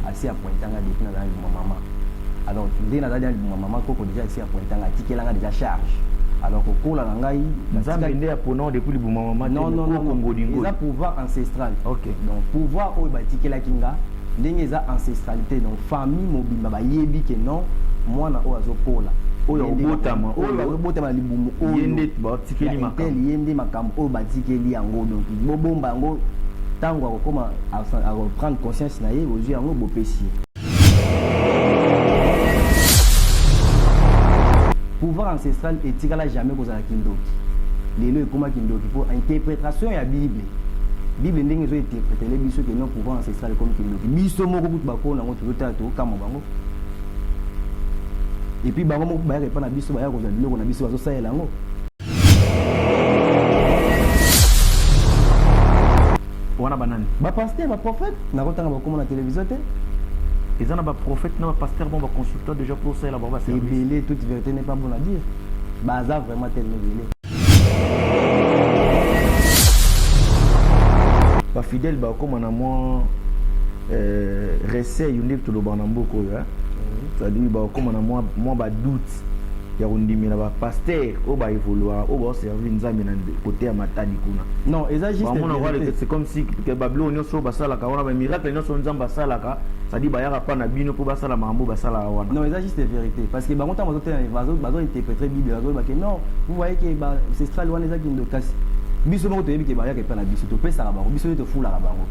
Asi apointa nga depuis nazala libuma mama. Alors nde nazali na libuma mama, koko déjà asi apointa nga, atikelanga déjà charge. Alors kokola na ngai, Nzambe nde apona depuis libuma mama te? Non, non, non, koko non. Ngodingodi. Eza pouvoir ancestral. Donc pouvoir oyo batikelaki nga, ndenge eza ancestralité, donc famille mobimba bayebi ke non, mwana oyo azokola, oyo ye nde akobotama, makambo- oyo oyo- akobotama na libumu oyo, ye nde batikeli ya makambo. intel, ye nde makambo oyo batikeli yango. Donc bobomba yango, ntango akokoma akoprendre conscience na ye, bozwi yango, bopesi ye. Pouvoir ancestral etikala jamais kozala kindoki. Lelo ekóma kindoki mpo interprétation ya Bible. Bible ndenge ezointerprétele biso ke non, pouvoir ancestral ekomi kindoki. Biso moko kutu bakolo nango tozotala, tokokama bango. Et puis bango moko bayaka epa na biso, bayaka kozwa biloko na biso, bazosalela yango. Wana banani? Bapasteur, baprophète. Nakotanga bakoma na télévision te. Eza na baprophète na bapasteur, bon, baconsultant déjà mpo osalela bango baservice? Ebele. Toute vérité n'est pas bonne à dire. Baza vraiment tellement ebele. Bafidèle bakóma na mwa recel nde tolobaka na mboka oyo, hein? C'est-à-dire bakóma na mwa badoute ya kondimela bapasteur oyo baévoluaka, oyo baoservir Nzambe na kote ya Matadi kuna. Non, eza juste bamona vérité. C'est comme si que babiloko nyonso oyo basalaka wana, bamiracle nyonso oyo Nzambe asalaka, c'est-à-dire bayaka mpa na bino mpo basala makambo basalaka wana. Non, eza juste vérité, parce que bango ntango bazotela, bazointerpréter Bible, bazoloba ke non, vous voyez ke ancestral wana eza kindoki. Kasi biso moko toyebi ke bayaka epai na biso, topesaka bango, biso nde tofulaka bango.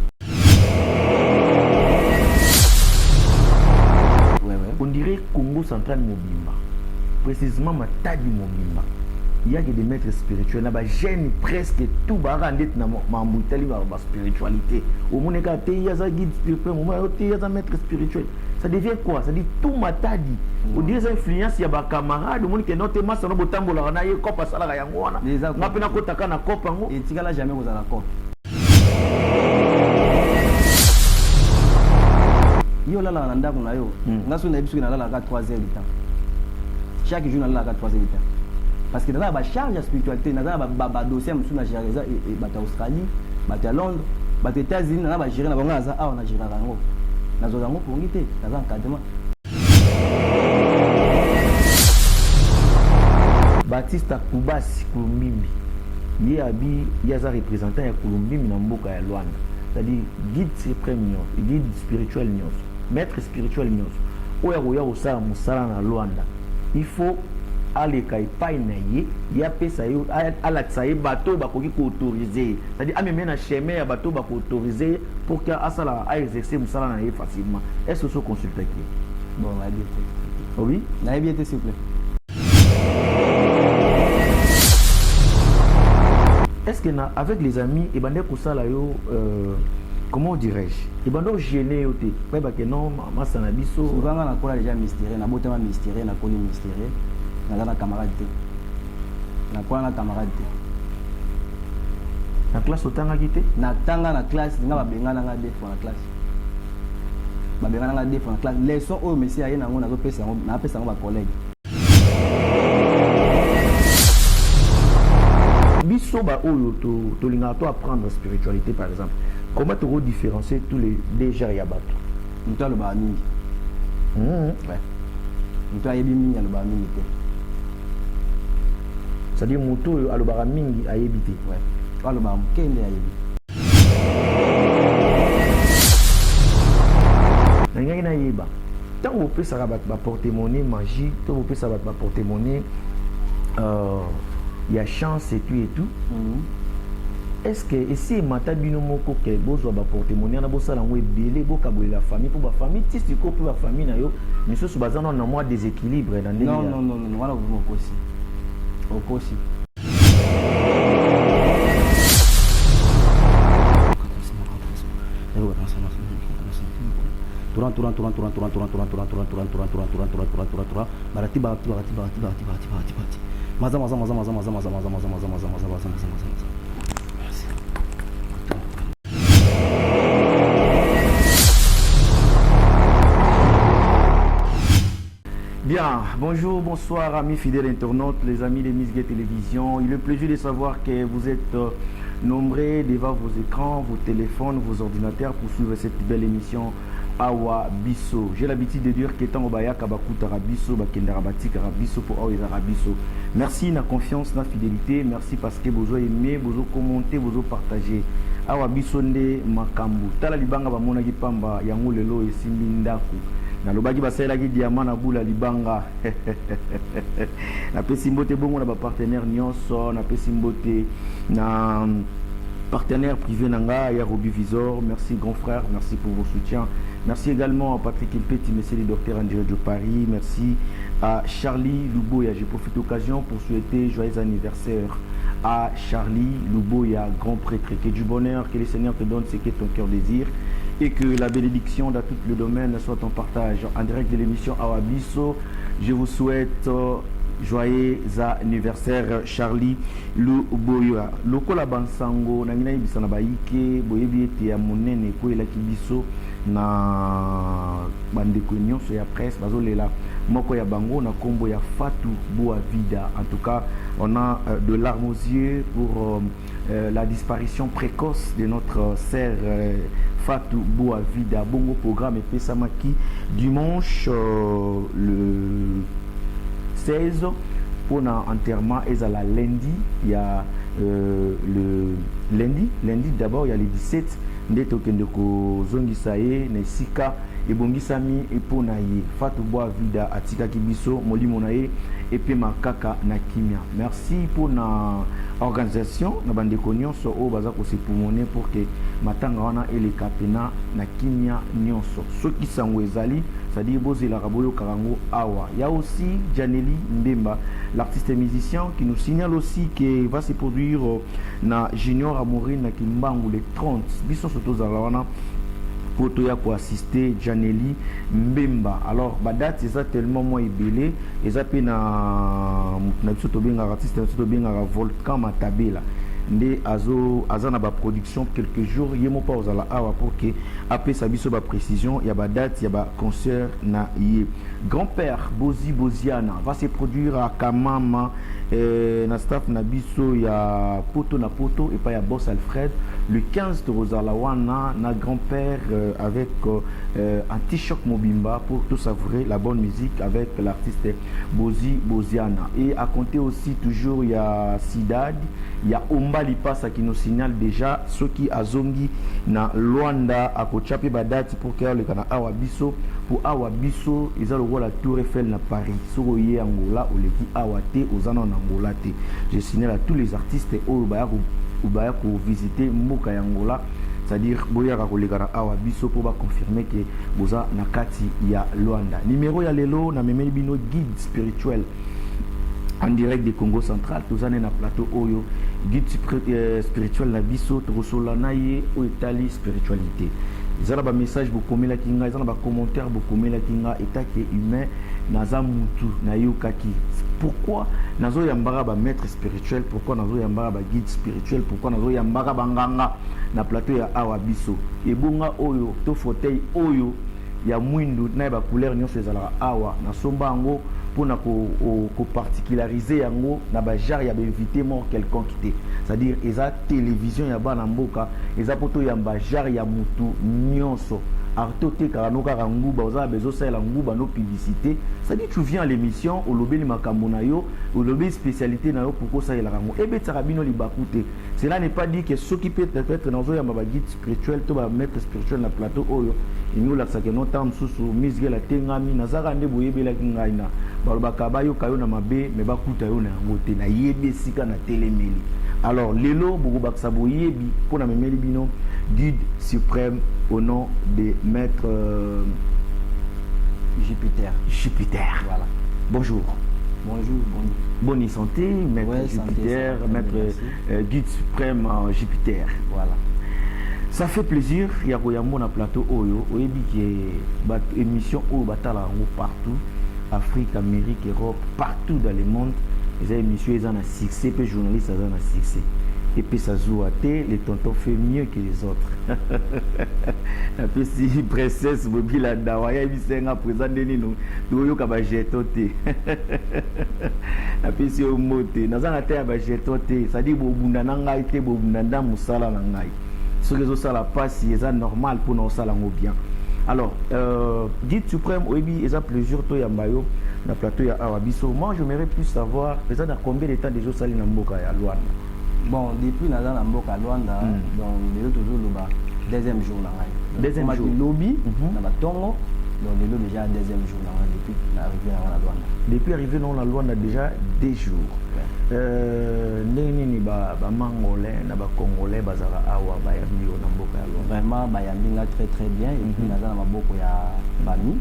Ouais. On dirait Congo central mobimba, précisément Matadi mobimba, il y a que des maîtres spirituels na bajeune, presque tout bayaka ndeti na makambo etali baspiritualité. Omoni kaka te ye aza guide spirituel, moma yo te ye aza maître spirituel. Ça devient quoi? Ça dit tout Matadi, on dirait eza influence ya bacamarade. Omoni ke no te, masano botambolaka na ye, cope asalaka yango wana, Eza nga mpe nakotaka na cope yango. Etikala jamais kozala cope. Yo olalaka na ndako na yo. Nga soki nayebi, soki nalalaka 3 heures du temps chaque jour, nalalaka 3 heures du temps, parce que naza na bacharge ya spiritualité, naza na badossier mosusu na gérer. Eza bato ya Australie, bato ya Londres, bato ya États-Unis, naza bagérer na bango. Naza awa, na géraka yango, nazwaka yango pongi te, naza encadrement. Batista Kubasi Kulumbimbi, ye abi ye aza représentant ya Kulumbimbi na mboka ya Lwanda, c'est-à-dire guide suprême nyonso, guide spirituel nyonso, maître spirituel nyonso oyo akoya kosala mosala na Lwanda, il faut aleka epai na ye, ye apesa ye, alakisa ye bato oyo bakoki koautoriser ye, c'est-à-dire ameme na chemin ya bato oyo bakoautoriser ye pour que asala, aexercer mosala na ye facilement. Est ce que so consultaki ye? Bon, nayebi te. Oui. Nayebi ye te, s'il vous plaît. Est-ce que na, avec les amis ebandaki kosala yo, comment dirais-je, ebandi ogêner yo te, bayebake non, masa na biso? Souvent nga nakola déjà mystérieux, nabotama mystérieux, nakoli mystérieux. Naza na camarade te, nakola na camarade te. Na classe otangaki te? Natanga na classe, nga babengana nga deux fois na classe, babengana nga deux fois na classe. Leçon oyo monsieur aye nango, nazopesa yango, napesa yango bacollègue. Biso baoyo tolingaka to apprendre spiritualité, par exemple, comment toko différencier tous les deux genres ya bato? Moto alobaka mingi. Ouais. Moto ayebi mingi alobaka mingi te. C'est-à-dire moto oyo alobaka mingi ayebi te? Ouais. Oyo alobaka moke nde ayebi. Nalingaki nayeba, ntango bopesaka bato baporte-monnaie magie to bopesaka bato baporte-monnaie ya chance et tout et tout, est ce que esi emata bino moko ke bozwa baporte-monnaie wana, bosala yango ebele, bokabolela famille, mpo bafamille ti sikoyo mpe bafamille na yo misusu baza nano na mwa déséquilibre na ndenge? Non, non, non, non, wana okoma okosi, okosi. 3 3 3 3 3 3 3 3 3 3 3 3 3 3 3 3 3 barati barati barati barati barati barati barati barati maza maza maza maza maza maza maza maza maza maza maza maza maza maza maza. Merci. Bien, bonjour, bonsoir amis fidèles internautes, les amis de Miss Gay Télévision. Il est plaisir de savoir que vous êtes Nombreux devant vos écrans, vos téléphones, vos ordinateurs pour suivre cette belle émission Awa Biso. J'ai l'habitude de dire que tango bayaka bakutaka biso, bakendaka batikaka biso po awa ezaka biso. Merci na confiance, na fidélité, merci parce que bozo aimer, bozo commenter, bozo partager. Awa biso nde makambo. Tala libanga bamonaki pamba yango lelo esimbi ndako. Nalobaki basalelaki diamant na bula libanga. Napesi mbote bongo na bapartenaire nyonso, napesi mbote na partenaire privé na nga ya Roby Visor. Merci grand frère, merci pour vos soutiens. Merci également à Patrick Impeti, monsieur le docteur en direct de Paris. Merci à Charlie Luboya. Je profite de l'occasion pour souhaiter joyeux anniversaire à Charlie Luboya, grand prêtre. Que du bonheur, que le Seigneur te donne ce que ton cœur désire et que la bénédiction dans tout le domaine soit en partage. En direct de l'émission Awa Biso, je vous souhaite joyeux anniversaire Charlie Luboya. Lokola bansango nangi nayebisa na bayike, boyebi ete ya monene ekweyelaki biso na bandeko nyonso ya presse, bazolela moko ya bango na nkombo ya Fatou Boavida. En tout cas, on a de larmes aux yeux pour la disparition précoce de notre sœur Fatou Boavida. Bongo programme epesamaki dimanche le 16 mpona enterrement ezala lundi ya le lundi d'abord ya le 17 nde tokende kozongisa ye na esika ebongisami mpo na ye. Fatou Boavida atikaki biso, molimo na ye epema kaka na kimia. Merci mpona organisation na bandeko nyonso oyo baza kos'époumoner pour que matanga wana eleka pena na kimia nyonso. Soki sango ezali, c'est-à-dire bozelaka, boyokaka yango awa. Ya aussi Janeli Mbemba, l'artiste et musicien, qui nous signale aussi qu'il va se produire na Junior Amourine na Kimbangu le 30. Biso nyonso tozala wana po toya koassister Janeli Mbemba. Alors badate eza tellement mwa ebele, eza mpe na biso tobengaka artiste na biso tobengaka Volcan Matabela nde azo aza na baproduction quelques jours, ye moko ozala awa pour que apesa biso baprécision ya badate ya baconcert na ye. Grand-père Bozi Boziana va se produire à Kamama na staff na biso ya poto na poto epai ya Boss Alfred le 15. Tokozala wana na grand-père avec anti-choc mobimba pour tout savourer la bonne musique avec l'artiste Bozi Boziana. Et à compter aussi toujours il y a Sidad, il y a Omba Lipasa qui nous signale déjà ceux qui azongi na Luanda akotia mpe badate pour que aleka na Awa Biso, pour Awa Biso eza lokola Tour Eiffel na Paris. Soki oye Angola, oleki awa te, oza nano na Angola te. Je signale à tous les artistes oyo baya kovisite mboka ya Angola, c'est-à-dire boyaka koleka na Awa Biso mpo baconfirme ke boza na kati ya Luanda. Numéro ya lelo, namemeli bino guide spirituel en direct de Congo Central. Toza nde na plateau oyo, guide spirituel na biso, tokosola na ye oyo etali spiritualité. Eza na bamessage bokomelaki nga, eza na bacommentaire bokomelaki nga. Etake humain, naza mutu, nayokaki pourquoi nazoyambaka bamaître spirituel, pourquoi nazoyambaka baguide spirituel, pourquoi nazoyambaka banganga na plateau ya Awa Biso. Ebonga oyo to fauteuil oyo ya mwindu na ya bacouleur nyonso ezalaka awa, nasomba yango mpona koparticulariser yango na bagenre ya bainvité mort quelconque te. C'est-à-dire eza télévision ya bana mboka, eza mpo toyamba genre ya mutu nyonso. Arte otekaka no kaka nguba, oza na bezosalela nguba no publicité. C'est-à-dire tu viens à l'émission, olobeli makambo na yo, olobeli spécialité na yo, pourquoi osalelaka yango ebetaka bino libaku te. Cela n'est pas dit que soki mpe peut-être nazoyamba baguide spirituel to bamaître spirituel na plateau oyo, elingi olakisaka no ntango mosusu misgel atengami. Nazaka nde boyebelaki ngai na balobaka bayoka yo na mabe me bakuta yo na yango te. Nayebi esika na telemeli. Alors lelo bokobakisa boyebi mpo na memeli bino guide suprême au nom de maître Jupiter. Jupiter. Voilà. Bonjour. Bonjour, bonjour. Bonne santé, maître. Ouais, santé, Jupiter, ça va, maître. Merci. Guide suprême Jupiter. Voilà. Ça fait plaisir ya koyambo na plateau oyo. Oyebi ke bato émission oyo batala yango partout, Afrique, Amérique, Europe, partout dans le monde. Eza émission eza na succès mpe journaliste aza na succès. Epesa zuwa te, le tonton fait mieux que les autres. Napesi princesse Bobila Dawa, ayebisa nga présent nde nino toyoka ba jeton te. Napesi yo mbote, naza na te ya ba jeton te, c'est-à-dire bobunda na ngai te, bobunda nda mosala na ngai. Soki ezosala pasi, eza normal mpona osala yango bien. Alors, guide suprême, oyebi, eza plaisir toyamba yo na plateau ya awa biso. Moi, j'aimerais plus savoir, eza na combien de temps déjà osali na mboka ya Luanda? Bon, depuis naza na mboka Luanda, donc lelo tozoloba deuxième jour na ngai. Deuxième jour. Lobi na batongo, donc lelo déjà deuxième jour na ngai depuis na arrivé na ngai na Luanda. Depuis arrivé na Luanda, déjà 2 jours. Ndenge nini bamangolais na bacongolais bazalaka awa, bayambi yo na mboka ya Luanda? Vraiment, bayambi nga très très bien et puis naza na maboko ya famille.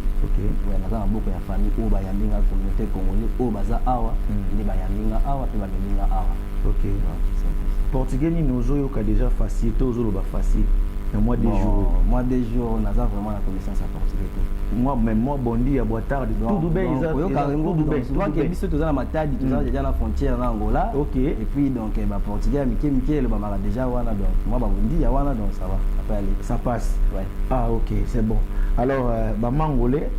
Ouais, naza na maboko ya famille oyo bayambi nga, communauté congolais oyo baza awa nde bayambi nga awa mpe bamemi nga awa. Donc, c'est un peu ça. Portugais nini ozoyoka déjà facile to ozoloba facile na mwa 2 Bon, jours? Moi, 2 jours, naza vraiment na connaissance ya portugais te. Moi, mais moi, bom dia, boa tarde, tudo bem. Oyoka yango. Tudo bem. Souvent ke biso toza na Matadi, toza déjà na frontière na Angola. Et puis donc baportugais ya mike mike elobamaka déjà wana, donc moi babom dia wana, donc ça va après aller. Ça passe. Ouais. Ah ok, c'est bon. Alors bamangolais,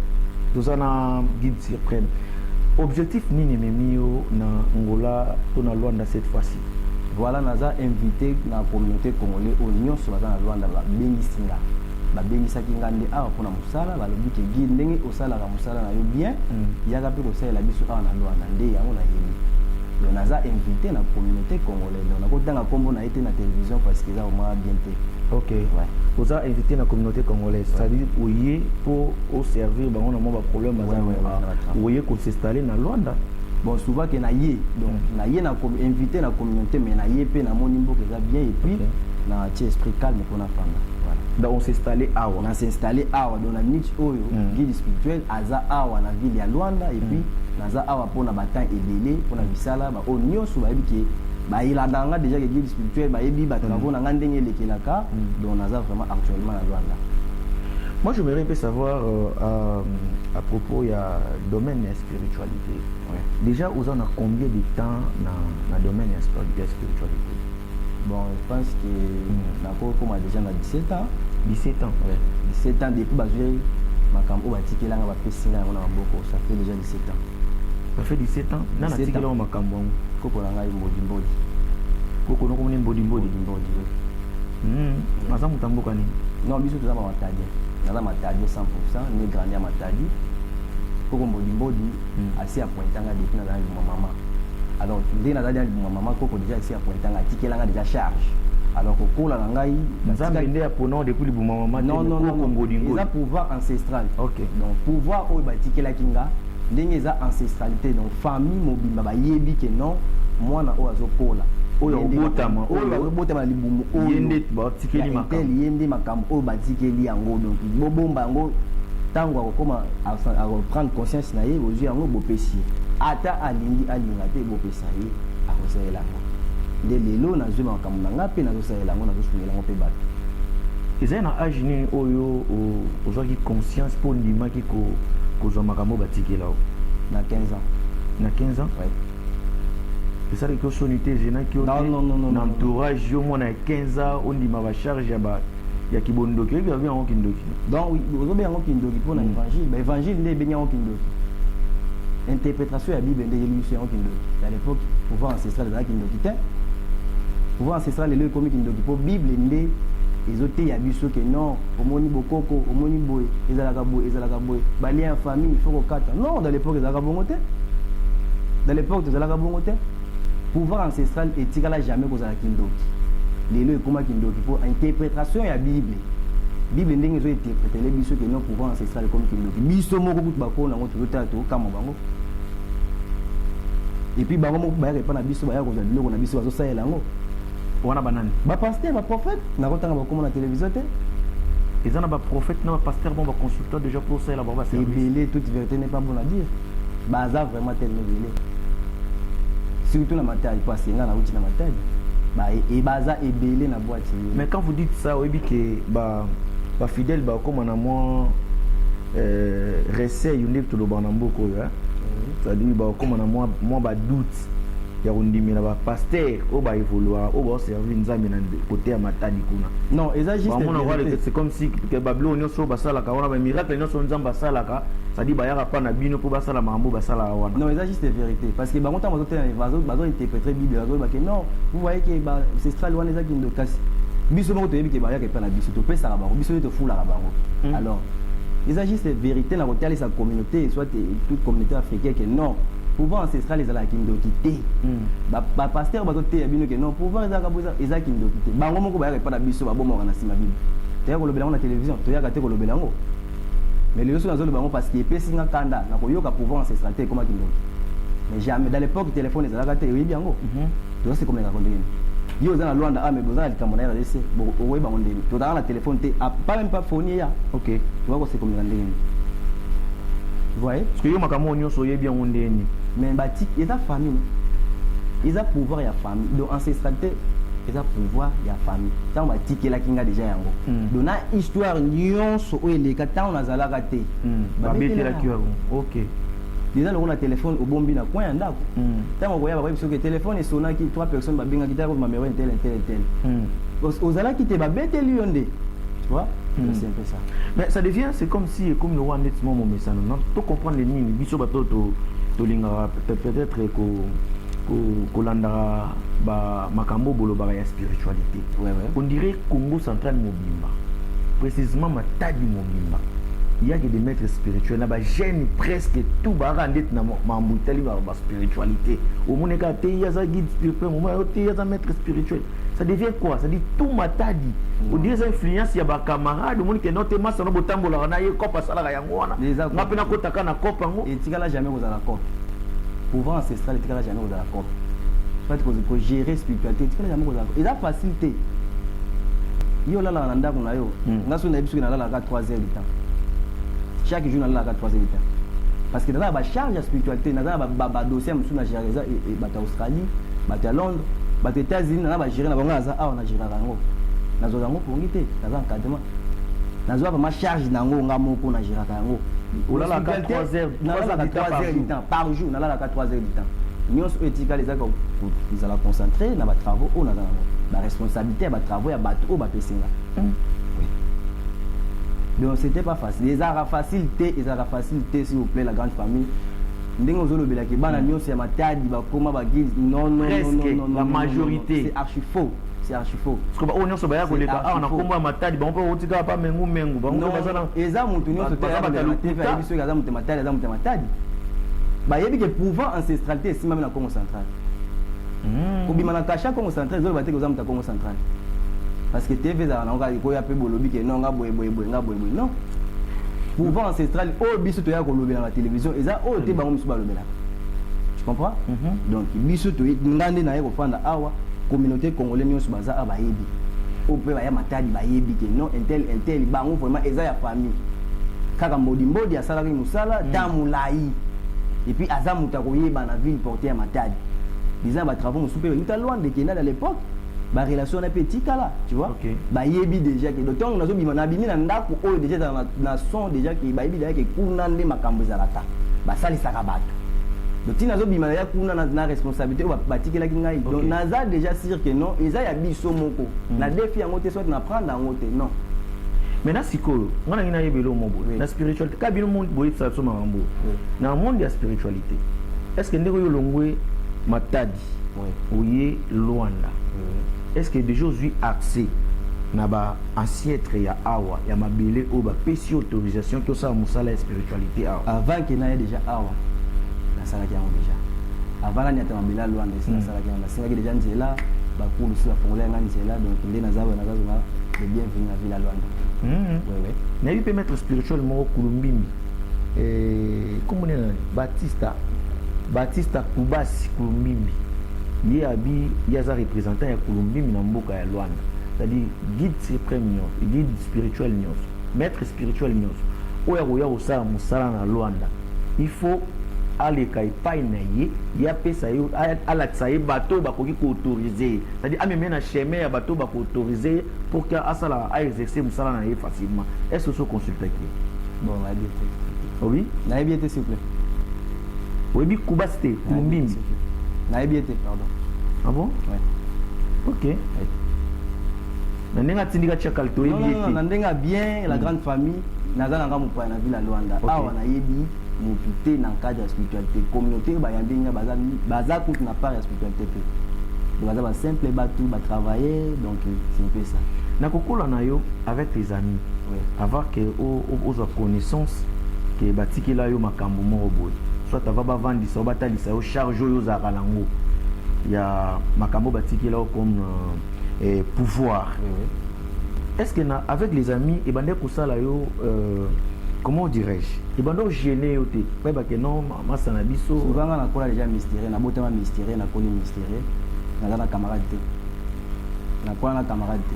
toza na guide suprême. Objectif nini ememi yo na Angola to na Luanda cette fois-ci? Voilà, naza invité na communauté congolais oyo nyonso baza na Luanda. Babengisi nga, babengisaki nga nde awa mpona mosala. Balobi ke guide, ndenge osalaka mosala na yo bien, yaka mpe kosalela biso awa na Luanda. Nde yango nayebi. Donc naza invité na communauté congolais, donc nakotanga nkombo na ye te na télévision parce que eza vraiment bien te. Ouais. Oza invité na communauté congolaise, c'est-à-dire oye mpo oservir bango na mwa baproblème baza. Ouais, na batravail. Oye kos'installer na Luanda? Bon, souvent ke na ye, donc na ye na invité na communauté, mais na ye mpe namoni mboka eza bien et puis na tie esprit calme mpona fanda, voilà. Donc on s'installer awa? Na s'installer awa. Donc na minute oyo, guide spirituel aza awa na ville ya Luanda et puis naza awa mpona batemps ebele, mpona misala. Baoyo nyonso bayebi ke bayelanda nga déjà ke guide spirituel, bayebi batravaux na nga ndenge elekelaka. Donc naza vraiment actuellement na Luanda. Moi, j'aimerais un peu savoir à propos ya domaine ya spiritualité. Déjà oza na combien de temps na domaine ya spiritualité? Bon, je pense que nakokoma déjà na 17 ans. 17 ans? Ouais, 17 ans. Depuis bazwi makambo oyo batikelanga, bapesi nga yango na maboko, ça fait déjà 17 ans. Ça fait 17 ans. Nana 17 ans. atikela makambo yango? Koko na ngai, Mbodi Mbodi. Koko nokomoni Mbodi Mbodi? Mbodi Mbodi, oui. Aza moto ya mboka nini? Non, biso toza bamatadien. Naza matadien 100, né grandi ya Matadi. Koko Mbodi Mbodi asi apointanga depuis nazala libuma mama. Alors nde nazali na libuma mama, koko déjà asi apointanga, atikelanga déjà charge. Alors kokola na ngai Nzambe nde apona depuis libuma mama te? Non, non, non. Koko Mbodi Mbodi? Eza pouvoir ancestral. Donc pouvoir oyo batikelaki nga, ndenge eza ancestralité, donc famille mobimba bayebi ke non, mwana oyo azokola, oyo ye nde akobotama, oyo azobotama na libumu oyo, ye nde batikeli ya makambo. Intel, ye nde makambo oyo batikeli yango. Donc bobomba yango, ntango akokoma akoprendre conscience na ye, bozwi yango, bopesi ye. Ata alingi alinga te, bopesa ye, akosalela yango. Nde lelo nazwi makambo na nga mpe nazosalela yango, nazosungela yango mpe bato. Ezali na age nini oyo ozwaki conscience mpo ondimaki kozwa makambo oyo batikela yo? Na 15 ans. Na 15 ans? Ouais. Esalaki yo soni te, egenaki yo Non, te? non, non, non, Na non, non. entourage, yo mwana ya 15 ans, ondima bacharge ya kibondoki? Oyebi babi yango kindoki? Donc ozobenga yango kindoki mpona évangile. Baévangile nde ebengi yango kindoki. Interprétation ya Bible nde eyebi biso yango kindoki. À l'époque, pouvoir ancestral ezalaki kindoki te. Pouvoir ancestral lelo ekomi kindoki mpo Bible nde ezoteya biso ke non, omoni bokoko, omoni boye, ezalaka boye, ezalaka boye, balien ya famille il faut kokata. Non, dans l'époque ezalaka bongo te. Dans l'époque tozalaka bongo te. Pouvoir ancestral etikala jamais kozala kindoki. Lelo ekóma kindoki mpo interprétation ya Bible. Bible ndenge ezointerprétele biso ke non, pouvoir ancestral ekomi kindoki. Biso moko kutu bakolo nango tozotala, tokamwa bango. Et puis bango moko bayaka epa na biso, bayaka kozwa biloko na biso, bazosalela yango. Wana banani? Bapaster, baprophète. Nakotanga bakoma na télévision te. Eza na baprophète na bapaster, bon, baconsultant déjà mpo osalela bango baservice? Ebele. Toute vérité n'est pas bonne à dire. Baza vraiment tellement ebele, surtout na Matadi, parce que nga nauti na Matadi. Baza ebele na boîte. Mais quand vous dites ça, oyebi ke bafidèle bakóma na mwa recel nde tolobaka na mboka oyo, hein? C'est-à-dire bakóma na mwa badoute. Ya kondimela bapasteur oyo baévoluaka, oyo baoservir Nzambe na côté ya Matadi kuna. Non, eza juste bamona vérité. C'est comme si que babiloko nyonso oyo basalaka wana, bamiracle nyonso Nzambe asalaka, c'est-à-dire bayaka mpa na bino mpo basala makambo basalaka wana. Non, eza juste vérité, parce que bango ntango bazotela, bazointerpréter Bible, bazoloba ke non, vous voyez ke baancestral wana eza kindo, kasi biso moko toyebi ke bayaka epai na biso, topesaka bango, biso nde tofulaka bango. Alors eza juste vérité na kotalisa communauté, soit toute communauté africaine, ke non, pouvoir ancestral ezalaka kindoki te. Bapasteur bazoteya bino ke non, pouvoir ezalaka bo eza kindoki te. Bango moko bayaka epai na biso, babomaka na nsima Bible. Toyaka kolobela yango na télévision, toyaka te kolobela yango. Mais lelo so nazoloba yango parce que epesi nga kanda na koyoka pouvoir ancestral te ekoma kindoki. Mais jamais dans l'époque téléphone ezalaka te, oyebi yango. Toza se komelaka ndenge yo oza na Lwanda, ah, mais boza na likambo na RDC, okoyeba yango ndenge tozalaka na téléphone te, pas même pas phone ya toza kosekomela ndenge nini, vous voyez? Parce que yo makambo oyo nyonso oyebi yango ndeni? Mais batiki eza famille, eza pouvoir ya famille. Donc ancestralité eza pouvoir ya famille. Ntango batikelaki nga déjà yango, donc na histoire nyonso oyo eleka ntango nazalaka te, babetelaki yango, ok. Déjà lokola téléphone obombi na coin ya ndako, ntango okoya, bakoyebi soki téléphone esonaki, trois personnes babengaki, tala numéro tel, tel, tel. Ozalaki te, babeteli yo nde, tu vois? C'est un peu ça. Mais ça devient, c'est comme si ekomi lokola ndeti mwa momesano. Non, to comprendre nini, biso bato tolingaka peut-être kolandaka makambo bolobaka ya spiritualité. On dirait Congo Central mobimba, précisément Matadi mobimba, il y a que des maîtres spirituels na bajeune, presque tout bayaka ndeti na makambo etali baspiritualité. Omoni kaka te ye aza guide spirituel, moma yo te ye aza maître spirituel. Ça devient quoi? Ça dit tout Matadi, on dirait eza influence ya bacamarade. Omoni ke no te, masano botambolaka na ye, cope asalaka yango wana, nga mpe nakotaka na cope yango. Etikala jamais kozala cope. Pouvoir ancestral etikala jamais kozala cope. Soit kogérer spiritualité etikala jamais kozala, eza facile te. Yo olalaka na ndako na yo, nga soki nayebi soki nalalaka 3 heures du temps chaque jour, nalalaka 3 heures du temps parce que naza na bacharge ya spiritualité, naza na badossier mosusu na gérer. Eza bato ya Australie, bato ya Londres, bato ya États-Unis, naza bagérer na bango. Naza awa, na géraka yango, nazwaka yango pongi te, naza encadrement, nazwa vraiment charge na yango nga moko, na géraka yango. Olalaka 3 heures? Nalalaka 3 heures du temps par jour, nalalaka 3 heures du temps. Nyonso oyo etikali eza kozala concentré na batravaux oyo naza nango, baresponsabilité ya batravaux ya bato oyo bapesi nga. Oui, donc c'était pas facile, ezalaka facile te, ezalaka facile te. S'il vous plaît, la grande famille, ndenge ozolobelaki bana nyonso ya Matadi bakóma baguide, non, non. Presque la majorité. C'est archi faux, c'est archi faux. Parce que oyo nyonso baya koleka awa na nkombo ya Matadi, bango mpe otikaka pa mengu mengu, bango mpe baza na Eza motu nyonso te ayebi soki aza moto ya Matadi, aza moto ya Matadi. Bayebi ke pouvoir ancestralité esimbami na Congo Central. Kobima na kasha Congo Central ezoloba te koza moto ya Congo Central, parce que TV ezalaka nango kaka ekoya mpe bolobi ke non, nga boye boye boye, nga boye boye. Non, pouvoir ancestral oyo biso toyaka kolobela na télévision eza oyo te bango mosusu balobelaka, tu comprends? Donc biso nga nde naye kofanda awa, communauté congolais nyonso baza awa bayebi, oyo mpe baya Matadi bayebi ke non, intel, intel, bango vraiment eza ya famille. Kaka Mbodi Mbodi asalaki mosala ta molai et puis aza moto akoyeba na ville porte ya Matadi. Eza batravaux mosusu mpe euta Lwanda, ekenda à l'époque, barelation wana mpe etikala, tu vois? Bayebi déjà ke donc ntango nazobima, nabimi na ndako oyo déjà ezala na son déjà ke bayebi déjà ke kuna nde makambo ezalaka, basalisaka bato. Donc ntina nazobima, naya kuna na responsabilité oyo batikelaki ngai. Donc naza déjà sûr ke non, eza ya biso moko. Na défi yango te, soit na prendre yango te, non. Maintenant sikoyo nga nangi nayebela omo boye na spiritualité kaka bino boyebisa biso makambo na monde ya spiritualité. Est ce que ndenge oyo olongwe Matadi, oye Lwanda, est ce que déjà ozwi accès na baancêtre ya awa ya mabele oyo bapesi autorisation ke osala mosala ya spiritualité awa? Avant ke naye déjà awa, nasalaki yango déjà. Avant nani ata mabele ya Lwanda esi, nasalaki yango, nasengaki déjà nzela, bakulu si bafongola yanga nzela. Donc nde naza nazazonga le bienvenu na ville ya Lwanda. Oui. Nayebi mpe maître spirituel moko Kulumbimbi, kombo nini nani, Batista Kubasi Kulumbimbi. Ye abi ye aza représentant ya Kulumbimbi na mboka ya Lwanda, c'est-à-dire guide suprême nyonso, guide spirituel nyonso, maître spirituel nyonso oyo akoya kosala mosala na Lwanda, il faut aleka epai na ye, ye apesa ye, alakisa ye bato oyo bakoki koautoriser ye, c'est-à-dire ameme na chemin ya bato oyo bakoautoriser ye pour que asala, aexercer mosala na ye facilement. Est ce que oso consultaki ye? Bon, nayebi ete. Obi? Nayebi ete, s'il vous plaît. Oyebi Kubasi te, Kulumbimbi? Nayebi ye te, pardon. Ah bon? Ouais. Ok, na ndenge atindika tiakal, toyebi ye te. Na te. Ndenge ya bien, la grande famille, naza nanga mopaya na ville ya Lwanda. Awa nayebi motu te na cadre ya spiritualité. Communauté oyo bayambi nga, baza kutu na part ya spiritualité te. Donc baza basimple bato batravailler, donc c'est un peu ça. Na kokola na yo avec tes amis, avant ke ozwa connaissance ke batikela yo makambo moko boye, soit avant bavandisa yo, batalisa yo charge oyo ozalaka nango ya makambo batikela yo comme pouvoir, est-ce que na avec les amis ebandaki kosala yo, comment dirais-je, ebanda ogêner yo te, bayebake non, masa na biso? Souvent nga nakola déjà mystérieux, nabotama mystérieux, nakoli mystérieux. Naza na camarade te, nakola na camarade te.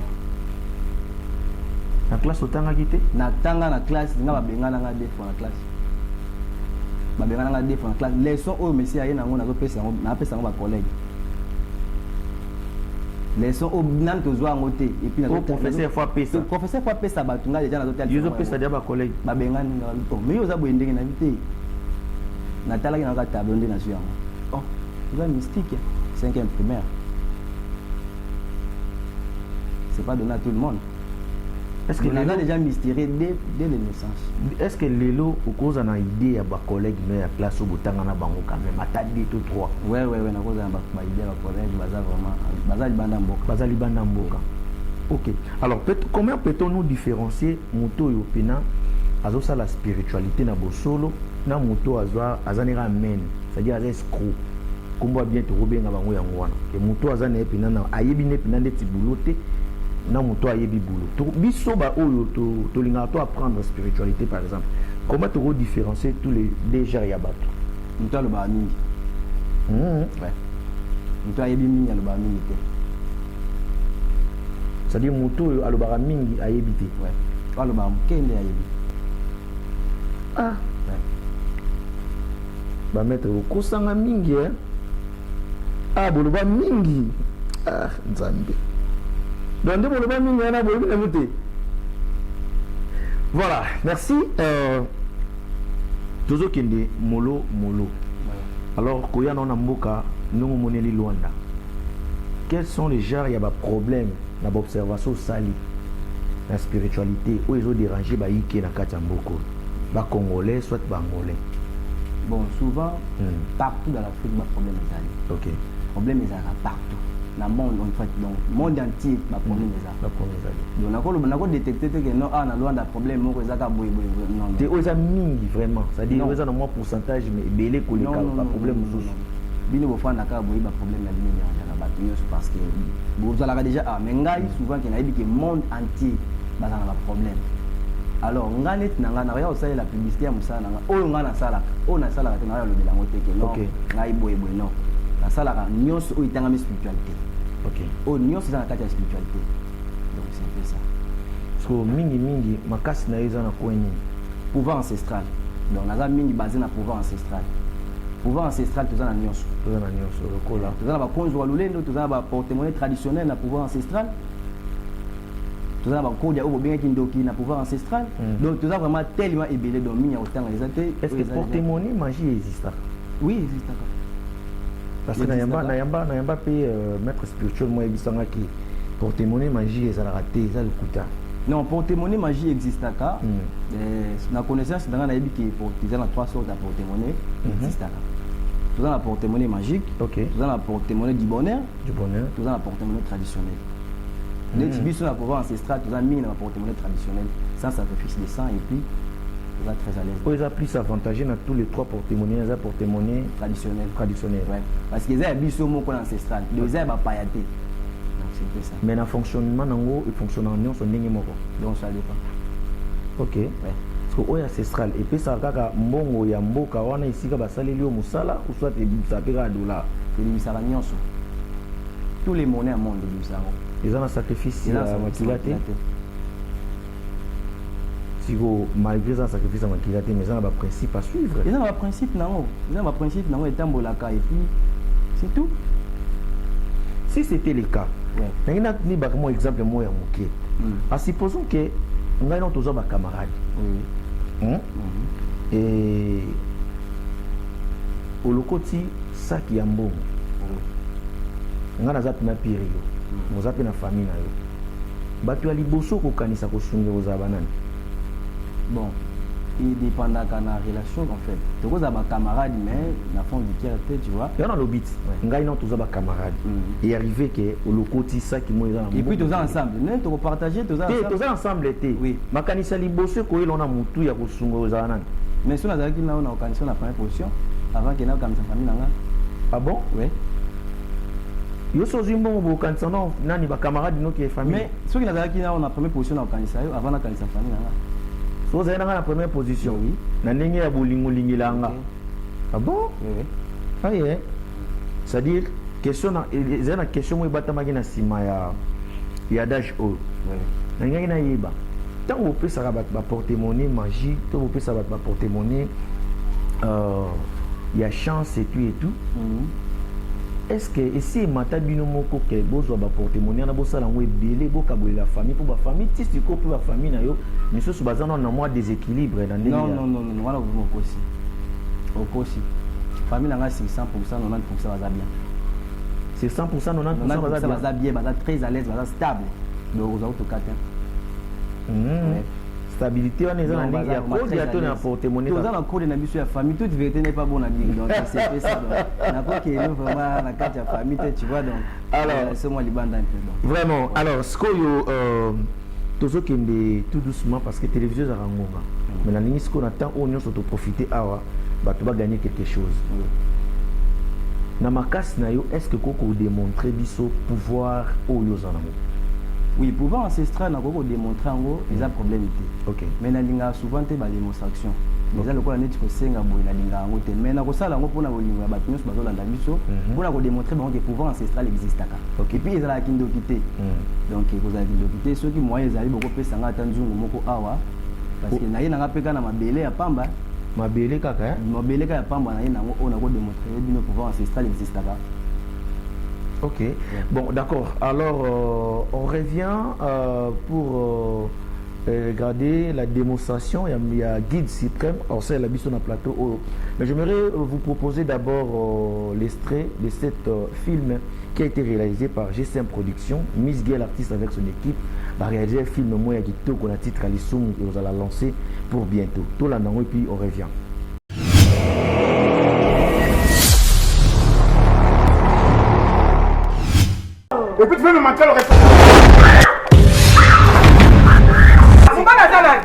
Na classe otangaki te? Natanga na classe, nga babengana nga deux fois na classe, babengana nga deux fois na classe. Leçon oyo mesi aye nango, nazopesa yango, napesa yango bacollègue. Leçon oyo nani tozwa yango te, et puis Oh, professeur faut apesa. Professeur faut apesa bato, nga déjà nazotalisa. Yo ozopesa dia bacollègue? Babengani nga. Oh, mais yo oza boye ndenge nayebi te. Natalaki nanga tableau nde nazwi yango. Oh, oza mystique, cinquième primaire, c'est pas donné à tout le monde. Est-ce que On a lelo déjà mystérieux dès la naissance. Est-ce que lelo okoza na idée ya bacollègue no ya classe oyo botanga na bango quand même, ata deux to trois? Ouais, nakozala na baidée ya bacollègue, baza vraiment, baza libanda mboka. Baza libanda mboka, ok. Alors peut, comment peut-on nous différencier moto oyo mpena azosala spiritualité na bosolo na moto azwa aza neka amene, c'est-à-dire aza escroc? Nkombo ya bien tokobenga bango yango wana ke moto aza na ye mpena na ayebi ne mpena ndeti boulot te, na moto ayebi boulot. Biso baoyo tolingaka to apprendre spiritualité par exemple, comment tokodifférencier tous les deux genres ya bato? Moto alobaka mingi. Ouais. Moto ayebi mingi alobaka mingi te. C'est-à-dire moto oyo alobaka mingi ayebi te? Ouais. Oyo alobaka moke nde ayebi. Ah. Ouais. Bamaître okosanga mingi, eh? Ah, boloba mingi. Ah, Nzambe! Donc nde boloba mingi wana, boyebi nango te. Voilà, merci. Tozokende molo molo. Alors koya nao na mboka, ndenge omoneli Lwanda, quels sont les genres ya baproblème na baobservation osali na spiritualité oyo ezodéranger bayike na kati ya mboka oyo, bacongolais soit baangolais? Bon, souvent, partout dans l'Afrique baproblème ezali. Problème ezalaka partout na monde en fait, donc monde entier baproblème ezalaka. Baproblème ezali. Donc nakoloba, nakodétecte te ke non, awa na Lwanda problème moko ezaka boye boye, non, non. Te, oyo eza mingi vraiment, c'est-à-dire Non. oyo eza na mwa pourcentage mais ebele koleka Non, non, non, baproblème non, non, mosusu. non. Bino bofanda kaka boye, baproblème na bino edérangeaka bato nyonso parce que bozalaka déjà. Ah, mais ngai souvent ke nayebi ke monde entier baza na baproblème. Alors ngai neti na ngai, nakoya kosalela publicité ya mosala na ngai oyo ngai nasalaka, oyo nasalaka te, nakoya lobela yango te ke non, ngai boye boye. Non, nasalaka nyonso oyo etangami spiritualité, oyo nyonso eza na kati ya spiritualité. Donc c'est un peu ça. Parce que mingi mingi makasi na yo eza na coin nini? Pouvoir ancestral. Donc naza mingi basé na pouvoir ancestral. Pouvoir ancestral, toza na nyonso. Toza na nyonso lokola? Toza na bakonzi wa lulendo, toza na baporte-monnaie traditionnel na pouvoir ancestral, toza na bakodia oyo bobengaki ndoki na pouvoir ancestral. Donc toza vraiment tellement ebele, donc mingi ya kotanga eza te. Est ce que porte-monnaie magie existaka? Oui, existaka. Parce que nayamba nayamba mpe maître spirituel mo ayebisangaki porte-monnaie magie ezalaka te, eza lokuta. Non, porte-monnaie magie existaka. Na connaissance na nga, nayebi ke eza na trois sortes ya porte-monnaie existaka. Toza na porte-monnaie magique, toza na porte-monnaie du bonheur, du bonheur, toza na porte-monnaie traditionnel. Neti biso na pouvoir ancestral, toza mingi na baporte-monnaie traditionnel sans sacrifice de sang, et puis toza très à l'aise. Oyo eza plus avantageux na tous les trois porte-monnaie eza porte-monnaie traditionnel. Traditionnel. Ouais. Parce que eza ya biso moko na ancestral, donc eza ya bapaya te. Donc c'est un peu ça. Mais na fonctionnement nango, efonctionnaka nyonso ndenge moko? Donc ça dépend. Ok. Ouais. Parce que oyo ancestral epesaka kaka mbongo ya mboka wana esika basaleli yo mosala, ou soit ebimisaka mpe kaka dollar? Ebimisaka nyonso, tous les monnaies ya monde ebimisaka yango. Eza na sacrifice Eza na ya sacrifice makila te? Makila te. Siko malgré eza na sacrifice ya makila te, mais eza na baprincipe à suivre? Eza na baprincipe nango, eza na baprincipe nango, etambolaka et puis c'est tout. Si c'était le cas, ndenge nayebaka mwa exemple moko ya moke, a supposons ke ngai na tozwa bacamarade, Et olokoti saki ya mbongo. Nga naza pena pire yo. Oza pe na famille na yo. Bato ya liboso kokanisa kosunga ekozala banani? Bon, edépendaka na relation en fait. Tokozala ba camarade mais na fond du cœur te, tu vois. Yango nalobi ti. Ngai nao toza ba camarade. E arrive ke olokoti saki moko eza na Et puis toza ensemble. Mais toko partager toza ensemble. Te, toza ensemble te. Oui. Makanisi ya liboso ekoyela yo na mutu ya kosunga ozala nani? Mais soki nazalaki nao na kokanisa na première position avant ke nakanisa famille na nga. Ah bon? Oui. Yo so ozwi mbongo bokanisa no nani ba camarade no ke famille. Mais soki nazalaki nao na première position na kokanisa yo avant nakanisa famille na nga. So ozali na nga na première position. Oui. Na ndenge ya bolingo lingela nga. Okay. Ah bon? Oui, oui. Ah yeah. C'est-à-dire question na ezali na question moko ebatamaki na nsima ya ya adage oyo. Oui. Nalingaki nayeba ntango bopesaka bato ba porte-monnaie magie to bopesaka bato ba porte-monnaie ya chance et tout et tout. Est-ce que esi emata bino moko ke bozwa ba porte-monnaie wana bosala yango ebele bokabolela famille mpo ba famille ti sikoyo mpe ba famille na yo misusu baza nano na mwa déséquilibre na ndenge Non, non, non, non, wana okoma okosi. Okosi. Famille na nga sur 100%, 90% baza bien. Sur 100%, 90% baza bien. Baza bien, baza très à l'aise, baza stable. Donc oza kotoka te. Ouais. Stabilité wana eza na ndenge ya code ya to na porte-monnaie. Toza na code na biso ya famille, toute vérité n'est pas bonne à dire. Donc c'est fait ça. Donc nakokende vraiment na kati ya famille te, tu vois donc. Alors, c'est moi libanda un peu donc. Vraiment. Alors sikoyo tozokende tout doucement parce que télévision ezalaka ngonga. Mais nalingi sikoyo na temps oyo nyonso toprofite awa bato bagagner quelque chose. Na makasi na yo, est-ce que koko démontrer biso pouvoir oyo oza nango? Oui, pouvoir ancestral nakoki kodémontrer yango, eza problème te. Mais nalingaka souvent te ba démonstration. Eza lokola neti kosenga boye, nalingaka yango te. Mais nakosala yango mpona bolingo ya bato nyonso bazolanda biso, mpona kodémontrer bango ke pouvoir ancestral existaka. Et puis ezalaka kindoki te. Donc ekozala kindoki te. Soki moyen ezali, bokopesa nga ata nzungu moko awa, parce que naye nanga mpe kaka na mabele ya pamba. Mabele kaka, eh? Mabele kaka ya pamba naye nango oyo nakodémontrer bino pouvoir ancestral existaka. Ok, bon, d'accord. Alors, on revient pour regarder la démonstration. Il y a Guide Suprême, or c'est la biso na plateau. Oh. Mais j'aimerais vous proposer d'abord l'extrait de cet film qui a été réalisé par GSM Productions. Miss Gail, artiste avec son équipe, va réaliser un film moya kitoko na titre Lisumu et on va lancer pour bientôt. Tout là, et puis on revient. Et puis tu veux me manquer le respect. Mobala aza nani?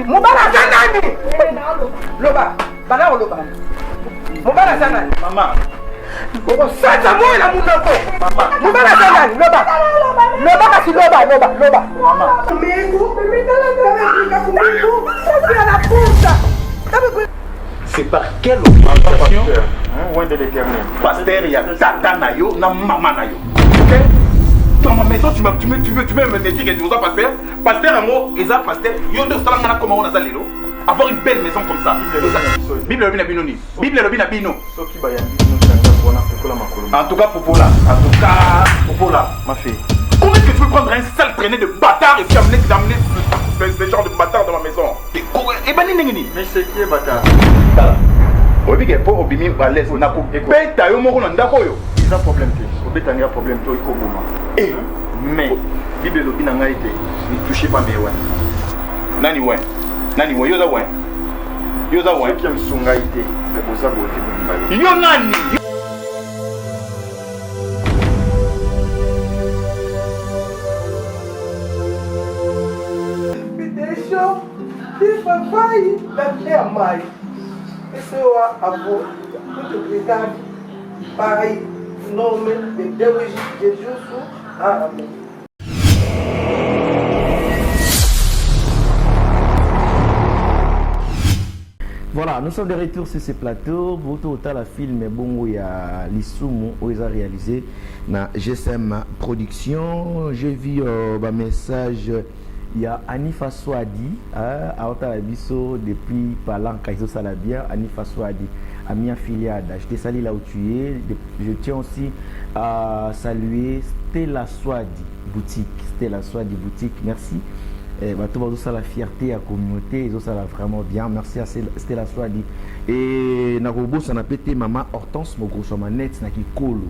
Mobala aza nani? Loba, bana oloba. Mobala aza nani? Mama. Okosanza moi na munoko. Mama. Mobala aza nani? Loba. Loba kasi loba, loba, loba. Mama. C'est par quelle autorisation? Loin de l'éternel. Pasteur, il y a tata na yo, na maman na yo. Ok? Dans ma maison, tu veux me dire que tu es pasteur? Pasteur, en gros, ils pasteur. Yo, ndo sala ngana comment on a lelo? Avoir une belle maison comme ça. Bible lobi na bino ni. Bible lobi na bino. Soki ba yambi bino tanga wana popola makolo. En tout cas popola. En tout cas popola. Ma fille. Comment est-ce que tu peux prendre un sale traîné de bâtard et puis amener ce genre de bâtard dans ma maison? Et ben nini nini? Mais c'est qui bâtard? Tala. Oyebi ke po obimi à l'aise na ko beta yo moko na ndako oyo. Eza problème te. Obeta nga problème te okoboma. Eh mais Bible elobi na ngai te, ne touchez pas mes oints. Nani oint? Nani oint? Yo za oint? Yo za oint? Soki ya miso ngai te, mais boza boye te mibale. Yo nani? Me deixou de papai da minha mãe. Pessoa, avô, muito obrigado. Pai, em nome de Deus, Jesus, amém. Voilà, nous sommes de retour sur ce plateau. Pour tout la film Bongo ya Lisumu oyo réalisé na GSM Production. J'ai vu un message. Il y a Anifa Swadi, aotala biso depuis Palanka, ezosala bien. Anifa Swadi, amia filiade. Je te salue là où tu es. Je tiens aussi à saluer Stella Swadi boutique. Stella Swadi boutique, merci. Eh, bato bazosala fierté ya communauté, ezosala vraiment bien. Merci à Stella Swadi. Et nakobosana pe te mama Hortense Mogroso manette na kikolo.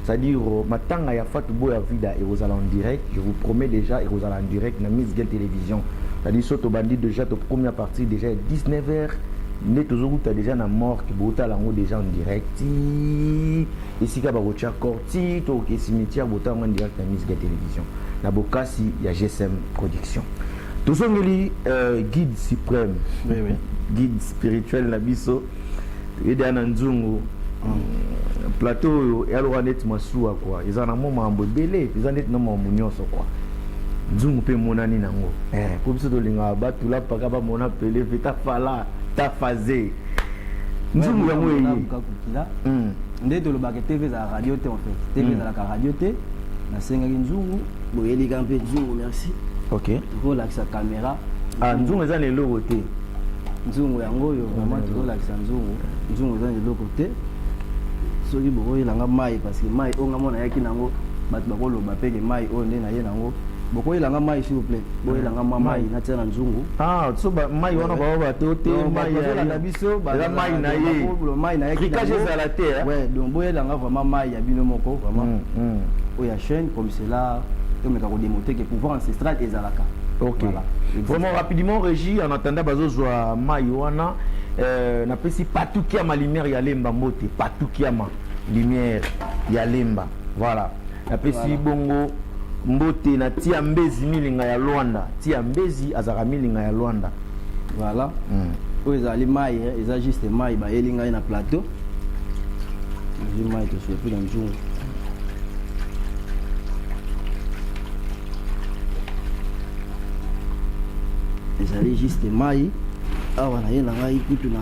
C'est-à-dire matanga ya Fatou Boya Vida ekozala en direct, je vous promets déjà ekozala en direct na Miss Guel Télévision. C'est-à-dire so tobandi déjà to première partie déjà 19h nde tozokuta déjà na morgue, botala yango déjà en direct ti esika bakotya corps ti tokoke cimetière, botala yango en direct na Miss Guel Télévision na bokasi ya GSM Production. Tozongeli guide suprême, Oui, oui. guide spirituel na biso toyedea na nzungu. Plateau oyo eyaloka neti masuwa kua, eza na mwa makambo ebele, eza neti na makambo nyonso kua. Nzungu mpe emonani nango po biso tolingaka batula mpaka bamona pele mpe tafala tafaze nzungu yango eye Kokila nde tolobaka, TV ezalaka radio te. En fait, TV ezalaka radio te. Nasengaki nzungu, boyelika mpe nzungu, merci. Tokolakisa caméra. Ah, nzungu eza na eloko te. Nzungu yango oyo, vraiment tokolakisa nzungu. Nzungu eza na eloko te. Soki bokoyelanga mai, parce que mai oyo nga mona ayaki nango, bato bakoloba mpe ke mai oyo nde naye nango. Bokoyelanga mai, s'il vous plaît, boyelanga mwa mai natia na nzungu. Ah, so mai wana bao bato te. Mai bazolanda biso. Eza mai na ye. Mai na ye. Tricage ezala te. Ouais, donc boyelanga vraiment mai ya bino moko, vraiment oyo ya chaîne. Comme cela tomeka kodémontrer que pouvoir ancestral ezalaka. Ok. Voilà. Vraiment rapidement, régie, en attendant bazozwa mai wana, napesi Patukiama Lumière ya Lemba mbote. Patukiama Lumière ya Lemba, voilà. Napesi bongo mbote na Tia Mbezi, milinga ya Lwanda. Tia Mbezi azalaka milinga ya Lwanda. Voilà. Oyo ezali mai, eza juste mai bayeli ngai na plateau. Ezwi mai, tosopi na nzungu. Ezali juste mai. Awa naye na ngai kutu na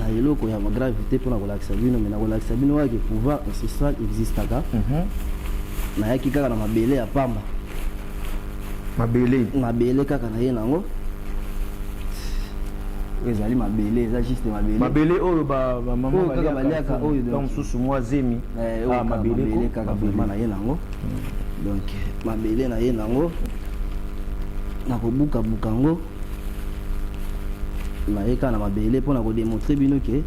eloko ya gravité mpona kolakisa bino, mais nakolakisa bino kaka ke pouvoir ancestral existaka. Nayaki kaka na mabele ya pamba. Mabele. Mabele kaka na ye nango. Oyo ezali mabele, eza juste mabele. Mabele oyo bamama Oyo kaka baliaka oyo, donc. Mosusu mwa zemi. Eh, oyo Ah, kaka mabele mabele kaka vraiment na ye nango. Donc mabele na ye nango, nakobukabuka yango, naye kaka na mabele mpona kodémontrer bino ke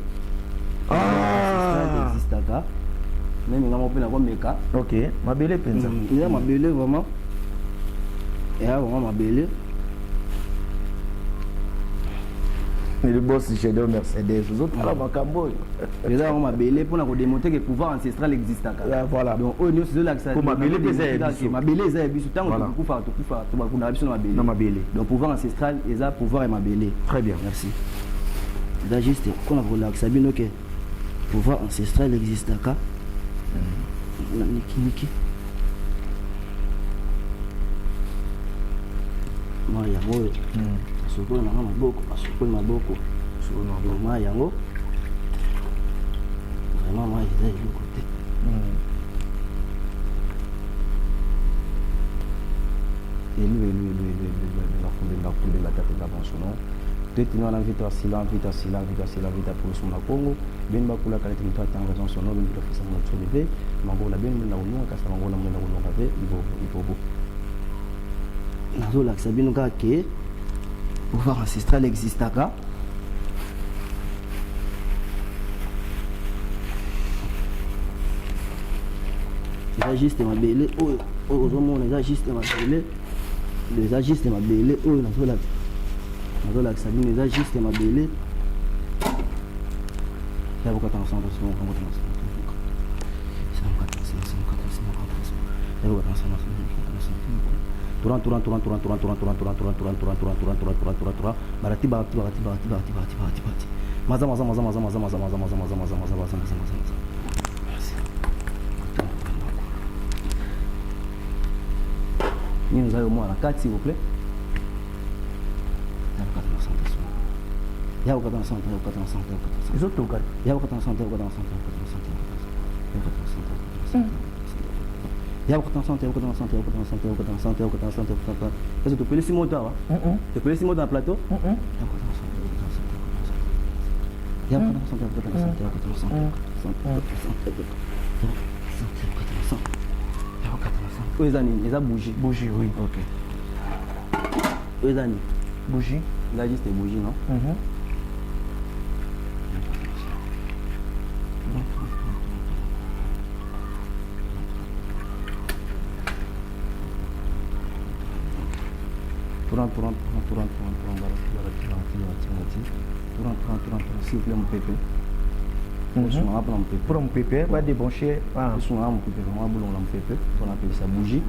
Ah. existaka. Même nga moko mpe nakomeka. Ok, mabele mpenza. Eza mabele vraiment, eza vraiment mabele. Le boss Shadow Mercedes ozotala makambo oyo. Eza yango mabele mpona kodémontrer ke pouvoir ancestral existaka. Ah, voilà. Donc oyo nyonso ezolakisa Po mabele mpe eza ya biso. Mabele eza ya biso. Ntango tokufaka, tokufaka, tobakundaka biso na mabele. Na mabele. Donc pouvoir ancestral eza pouvoir ya mabele. Très bien. Merci. Eza juste mpona kolakisa bino ke pouvoir ancestral existaka na nikiniki. Mai yango oyo, asokoli nanga maboko, asokoli maboko. Mai yango vraiment, mai eza eloko te. Elu elu elu elu elu elu elu bakumbela tata bonsono twetino wana vita sila vita sila vita sila vita pulusu na Kongo beni bakula kala tino tata raison sono beni tofisa mo tsolebe mangola beni na kulunga kasi mangola mo na kulunga ve ibobo ibobo. Nazolakisa bino kaka ke pouvoir ancestral existaka. Eza juste mabele oyo, oyo ozomona eza juste mabele, eza juste mabele oyo nazolakisa bino, eza juste mabele. Yabokata ensemble. Turan turan turan turan turan turan turan turan turan turan turan turan turan turan turan turan turan barati barati barati barati barati barati barati barati maza maza maza maza maza maza maza maza maza maza maza maza maza maza maza. Merci. Nini oza yo mwana kati, s'il vous plaît. Yabokata na centre, yabokata na centre, yabokata na centre. Ezotoka. Yabokata na centre, yabokata na centre, yabokata na centre, yabokata na centre, yabokata na centre, yabokata na centre, yabokata na centre, yabokata na centre, yabokata na centre, yabokata na centre, yabokata na centre. Est-ce que topelisi moto awa? Topelisi moto na plateau. Yabokata na centre, yabokata na centre, yabokata na centre, yabokata na centre, yabokata na centre, yabokata na centre, yabokata na centre, yabokata na centre, yabokata na centre. Oyo eza nini? Eza bougie. Bougie, oui. Ok, oyo eza nini? Bougie. Eza juste bougie, non? Mhm. Courant, courant, courant, courant, courant, courant, courant, courant, courant, courant, courant, s'il vous plaît, mopepe. Osungaka mpona mopepe. Mpona mopepe, ba débrancher. Osungaka mopepe, vraiment bolongola mopepe mpona apelisa bougie.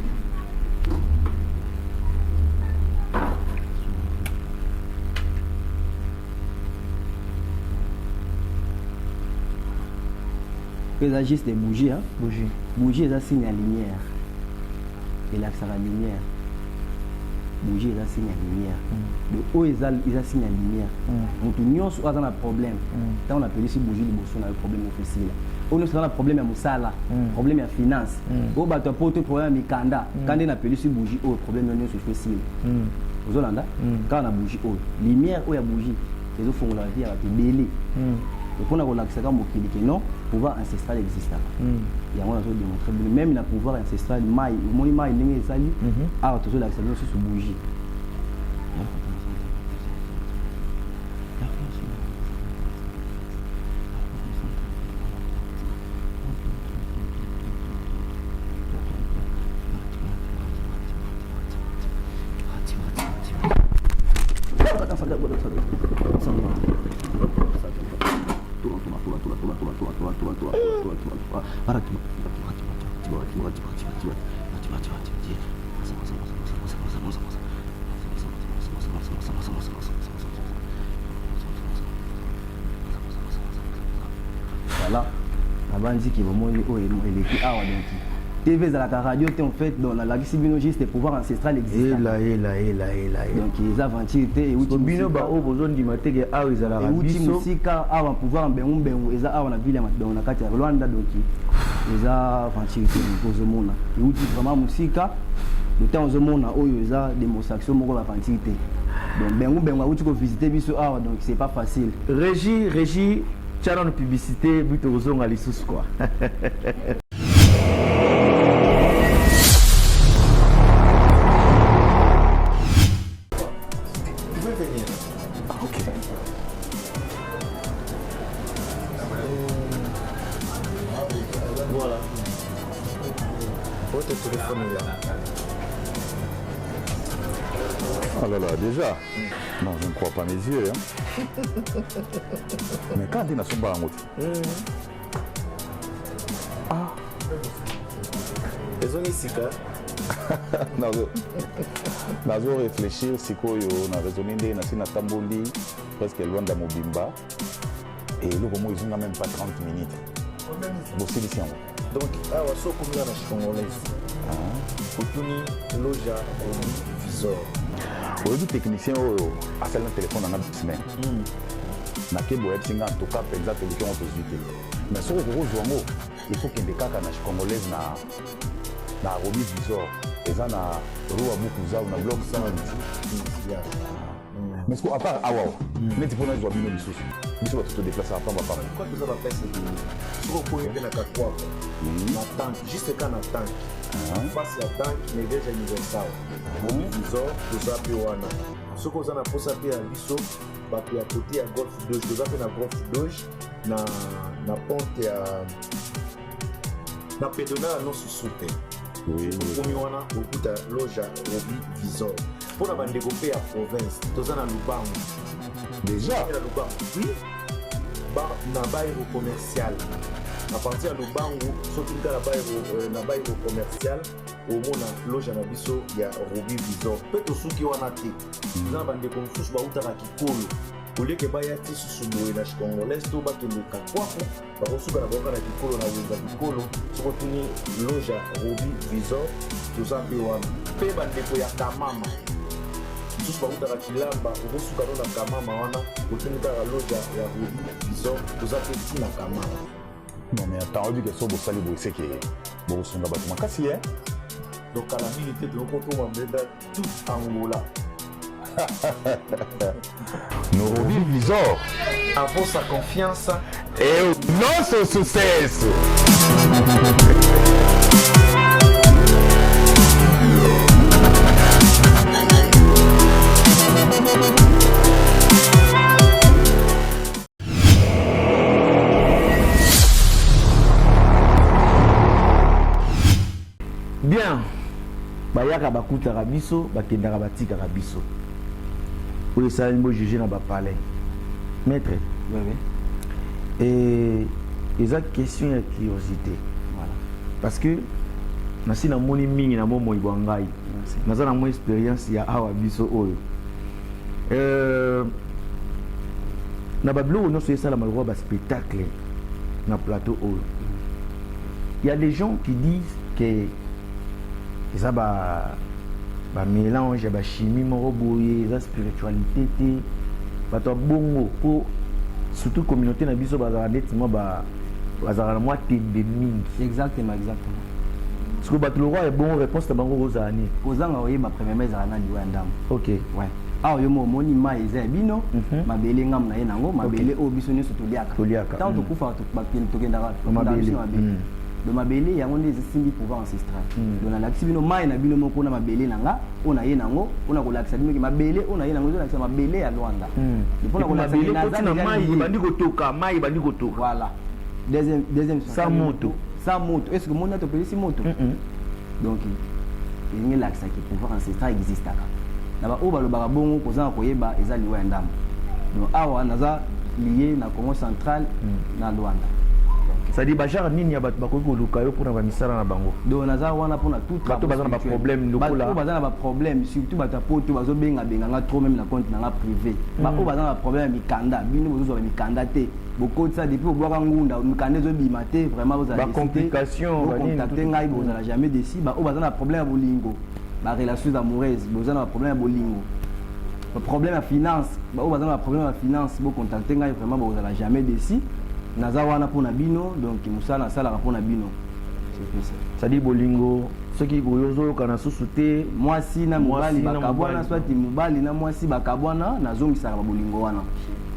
Eza juste bougie, hein? Bougie. Bougie eza signe ya lumière. Elakisaka lumière. Bougie eza signe ya lumière. Donc oyo eza eza signe ya lumière. Moto nyonso oyo aza na problème, ntango napelisi bougie liboso na yo, problème nyonso esila. Oyo nyonso aza na problème ya mosala, problème ya finance, oyo bato ya poto, problème ya mikanda, ka nde napelisi bougie oyo, problème yo nyonso efo esila. Ozolanda kaka na bougie oyo, lumière oyo ya bougie ezofongola vie ya bato ebele. Mpona kolakisaka mokili ke non, pouvoir ancestral existaka. Yango nazo démontrer bino même na pouvoir ancestral. Mai omoni mai ndenge esali awa, tozolakisa bino susu bougie. Voilà, nabandiki bomoni oyo eleki awa. Donc TV ezalaka radio te en fait. Donc nalakisi bino juste pouvoir ancestral existe. Ela, ela, ela, ela. Donc eza aventure te, euti bino baoyo bozondima te ke awa ezalaka euti biso. Mosika awa, pouvoir mbengu mbengu eza awa na ville ya, donc na kati ya Rwanda. Donc eza aventure te. Donc ozomona euti vraiment mosika. Le temps ozomona oyo eza démonstration moko aventure te. Donc bengu bengu auti kovisite biso awa, donc c'est pas facile. Régie, régie, tia nano publicité, but tokozonga lisusu quoi. Tu peux venir. Ok. Voilà. Votre téléphone est là. Oh là là, déjà. Non, je ne crois pas mes yeux. Hein. Mais quand il a son yango te. Ezongi sika. Nazo réfléchir sikoyo, na raisonner ndenge nasi natamboli presque Lwanda mobimba e eloko moko ezonga même pas 30 minutes, bosilisi yango. Donc awa so okomi na congolaise, otuni loja Robi Visor. Oyebi technicien oyo asali na telefone nanga semaine nakei, oyebisi nga en tout cas mpenza toluki yango, tozwi te. Mais soki okokozwa yango, il faut kende kaka na congolaise na Robi Visor, eza na rua Bukuzau na bloc 100. Mais ce à part awa neti mpona ezwa bino lisusu, biso bato todéplaçaka pamba pamba. Kwa toza baplace ebele. Soki okomi mpe na Kakwako, na tank, juste ka na tank, face ya tank na igreja universal, Robi Visor toza mpe wana. Soki oza na posa mpe ya biso bato ya kote ya Golf Doge, toza mpe na Golf Doge na ponte ya na pedona ya nosusu te. Okomi wana, okuta loja Robi Visor. Mpona bandeko mpe ya province, toza na Lubango. Déjà? Na Lubango, oui, na bairro commercial. À partir ya Lubango, soki nka na bairro commercial, omona loja na biso ya Robi Visor. Mpe tosuki wana te, toza na bandeko mosusu bautaka kikolo oleke baya ti susu boye na congolaise to bakende Kakwako, bakosuka na bayoka na kikolo, na wenza kikolo. Soki otuni loja Robi Visor, toza mpe wana. Mpe bandeko ya Kamama mosusu bautaka Kilamba, okosuka no na Kamama wana, otuni kaka loja ya Robi Visor, toza mpe ntina Kamama. Non mais attends, oyebi ke so bosali boye seke bokosunga bato makasi ye. Donc kala mingi te tokokoma mbenda tout Angola. No Robi Visor. À vossa confiança. É o nosso sucesso. Bien. Bayaka bakutaka biso, bakendaka batikaka biso. Oyo esalami bo juger na ba palais. Maître. Oui, oui. Et eza question ya curiosité. Voilà. Parce que nasi namoni mingi na bomoi bwa ngai. Naza na mwa expérience ya awa biso oyo. Na babiloko nyonso esalama lokola ba spectacle na plateau oyo. Il y a des gens qui disent que eza ba ba mélange ya ba chimie moko boye, eza spiritualité te. Bato ya bongo po surtout communauté na biso bazalaka neti mwa ba bazalaka na mwa tembe mingi. Exactement, exactement. Parce que bato lokola ya bongo, réponse na bango kozala nini? Kozanga oyeba, premièrement, ezala na liwa ya ndambo. Ouais. Awa yo mo omoni mai eza ya bino, mabele ngambo na ye nango, mabele oyo biso nyonso toliaka. Toliaka, Ntango tokufaka, tokendaka mabele. Biso na mabele. Donc mabele yango nde esimbi pouvoir ancestral. Donc nalakisi bino mai na bino moko na mabele na nga oyo na ye nango, mpona kolakisa bino ke mabele oyo na ye nango ezolakisa mabele ya Lwanda. Mpona kolakisa mabele ke naza koti na déjà mai lié. Ebandi kotoka, mai ebandi kotoka. Voilà, deuxième Sans moto. Sans moto. Est ce que moni atopelisi moto? Donc elingi elakisaki pouvoir ancestral existaka na baoyo balobaka bongo. Kozanga koyeba eza liwa ya ndambo. Donc awa naza lié na Congo Central, na Lwanda. C'est-à-dire bagenre nini ya bato bakoki koluka yo mpona bamisala na bango? Donc naza wana mpona tout. Bato baza na baproblème lokola- Bato baza na baproblème, surtout bato ya poto bazobengabenga nga trop, même na compte na nga privé. Baoyo baza na baproblème ya mikanda, bino bozozwa bamikanda te, bokotisa depuis bobwaka ngunda, mikanda ezobima te, vraiment bozala Bacomplication, banini, bocontacte tout- ngai, bozala jamais déçus. Baoyo baza na problème ya bolingo, barelations amoureuses, boza na baproblème ya bolingo, problème ya finance, baoyo baza na baproblème ya finance, bocontacte ngai, vraiment bozala jamais déçus. Naza wana mpona bino. Donc mosala nasalaka mpona bino, c'est ça. C'est-à-dire bolingo, soki ozoyokana susu te. Mwasi na mobali Mwasi na bakabwana, mobali. soit mobali na mwasi bakabwana, nazongisaka babolingo wana.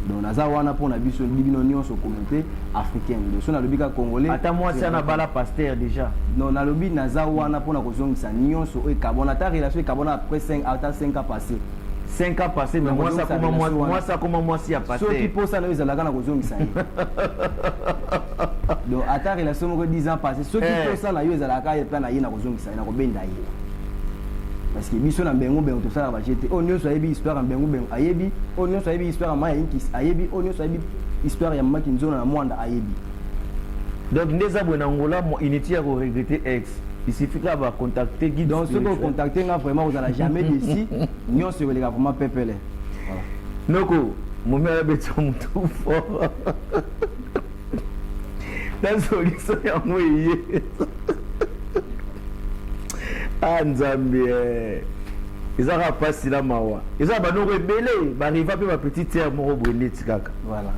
Donc naza wana mpona biso bino nyonso, communauté africaine. Donc so nalobi kaka congolais. Ata mwasi ana bala pasteur déjà. Non, nalobi naza wana mpona kozongisa nyonso oyo ekabwana, ata relation ekabwana après 5, ata 5 ans passé. 5 ans passé, mais Na mwasi kozongisa akoma relation wana. Mwasi akoma mwasi ya Soki pasteur. mposa na yo ezalaka na kozongisa ye. Donc ata relation moko 10 ans passé, soki mposa na yo ezalaka ye mpe na ye, na kozongisa ye, na kobenda ye, parce que biso na Mbengu Bengu tosalaka baje te. Oyo nyonso ayebi histoire ya Mbengu Bengu ayebi, oyo nyonso ayebi histoire ya mai ya Inkisi ayebi, oyo nyonso ayebi histoire ya Mama Kinzona na Mwanda ayebi. Donc nde eza boye na Ngola, inutile ya koregretter ex, il suffit kaka bacontacte guide Donc soki spirituel. Ocontacte nga, vraiment ozala jamais déçu. Nyonso ekoleka vraiment pepele, voilà. Noko momi ayabeti motu fort na solution yango eye. A Nzambe, eza kaka mpasi na mawa. Eza banoko ebele bariva mpe bapetite sœur moko boye neti kaka Voilà.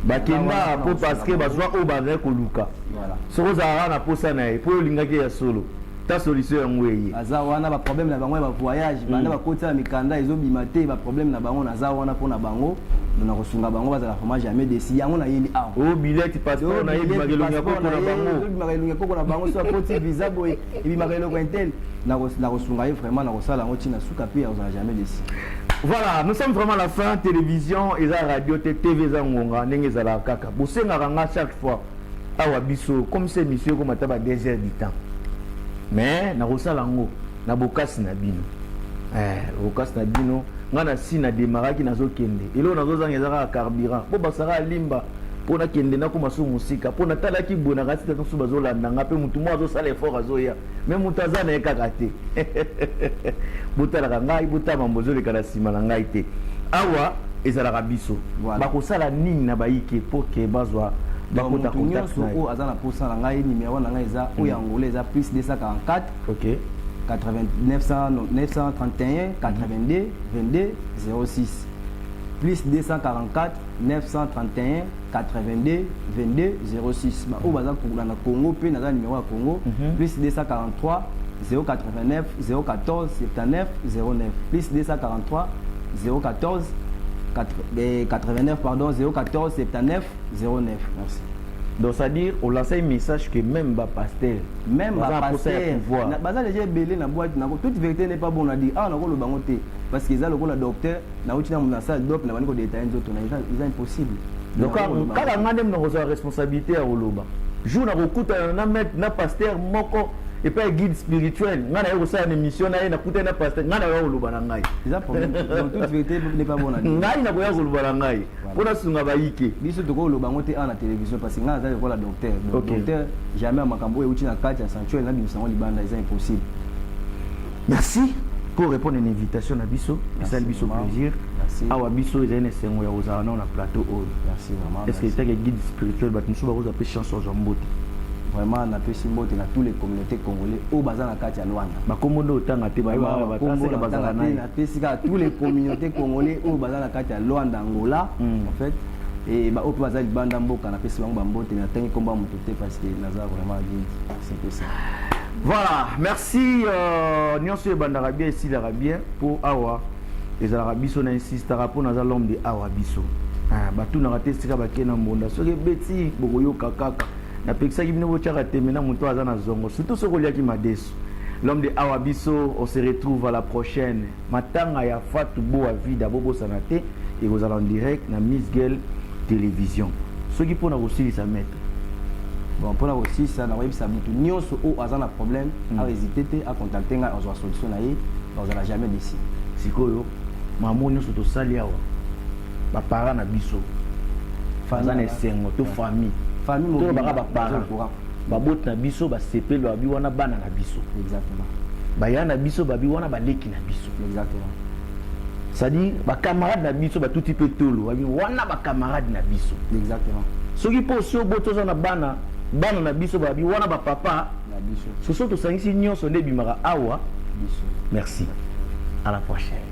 bakenda mpo parce que bazwa oyo bazali koluka. Voilà. Soki ozalaka na posa na ye mpo oyo olingaki ya solo, ta solution yango eye. Baza wana, baproblème na bango ya bavoyage, banda bakotisa mikanda ezobima te, baproblème na bango, naza wana mpona bango. Donc nakosunga bango, bazala vraiment jamais déçus. Yango nayeli awa. O billet, passeport na ye ebimaka elongi ya koko na bango. Ebimaka elongi ya koko na bango. So akoti visa boye, ebimaka eloko intel. Nakosunga ye vraiment, nakosala yango ntina suka mpe akozala jamais déçu. Voilà, nous sommes vraiment à la fin. Télévision eza radio te, TV eza ngonga ndenge ezalaka kaka. Bosengaka nga chaque fois awa biso comme c'est émission ekoma ata ba 2 heures du temps. Mais nakosala yango na bokasi na bino. Bokasi na bino, nga na si na démarraki, nazokende. Eloko nazozanga eza kaka carburant. Po basaka alimba mpo nakende nakoma so mosika, mpo natalaki boye na kati tata mosusu bazolanda nga mpe motu moko azosala effort azoya, me moto aza na ye kaka te. Botalaka ngai, botala mambo ezoleka na nsima na ngai te. Awa ezalaka biso. Voilà. Bakosala nini na bayike mpo ke bazwa Donc bakota motu contact nyonso na ye? Oyo aza na posa na ngai, numéro na ngai eza oyo ya Angola, eza plus 244 80 931 82 22 06, plus 244 931 82 22 06. Baoyo baza na Congo mpe naza numéro ya Congo, plus 243 089 014 79 09, plus 243 014 89, pardon, 014 79 09. Merci. Donc c'est à dire olance un message que même bapasteur Même baza na posa ya bapasteur pouvoir. Baza déjà ebele na boîte nako. Toute vérité n'est pas bonne à dire. Awa nakoloba yango te parce que eza lokola docteur nauti na na salle doc, na bandi kodétailler nzoto na eza impossible. Donc Nakoloba kaka yango. Nga nde nakozwa responsabilité ya koloba jour nakokutana na maître na pasteur moko. Epai ya guide spirituel, ngai naye kosala na émission na ye, nakutani na pasteur, ngai nakoya koloba na ngai. Eza problème. Donc toute vérité n'est pas bonne à dire. Ngai nakoya koloba na ngai mpo nasunga bayike. Biso tokoloba yango te awa na télévision parce que ngai naza lokola docteur. Donc docteur jamais makambo oyo euti na kati ya sanctuaire nabimisa yango libanda, eza impossible. Merci pour répondre à une invitation na biso. Esali biso plaisir. Merci. Awa biso ezali na esengo ya kozala nao na plateau oyo. Merci vraiment. Est ce que etake guide spirituel, bato mosusu bakozwa mpe chance ozwa mbote? Vraiment, napesi mbote na tous les communautés congolais oyo baza na kati ya Luanda. Bakombo nde otanga te, bayebaka bazala na ye. Napesi kaka tous les communautés congolais oyo baza na kati ya Luanda, Angola en fait, et baoyo mpe baza libanda mboka, napesi bango bambote. Natangi nkombo ya moto te parce que naza vraiment guide, c'est peu ça. Voilà, merci. Nyonso ebandaka bien, esilaka bien, mpo awa ezalaka biso na insistaka mpo naza l'homme de awa biso. Ah, batunaka te esika bakei na mbonda. Soki ebeti, bokoyoka kaka napekisaki bino botiaka tembe na moto aza na zongo, surtout soki oliaki madesu. L'homme de awa biso, on se retrouve à la prochaine. Matanga ya Fatu Boa Vida, bobosana te, ekozala en direct na Miss Girl Télévision. Soki mpona kosilisa, maître? Bon, mpona kosilisa, nakoyebisa motu nyonso oyo aza na problème ahésite te, acontacte ngai, azwa solution na ye, bazala jamais déçu. Sikoyo mamo nyonso tosali awa, baparent na biso baza na esengo to famille? Famille. To baka baparent, baboti na biso basepeli, babi wana bana na biso. Baya na biso, babi wana baleki na biso. C'est-à-dire bacamarade na biso batuti mpe tolo, babi wana bacamarade na biso. Soki mpo osi oboti, oza na bana, bana na biso babi wana bapapa. Na biso. Soso tosangisi nyonso nde ebimaka awa. Biso. Merci, à la prochaine.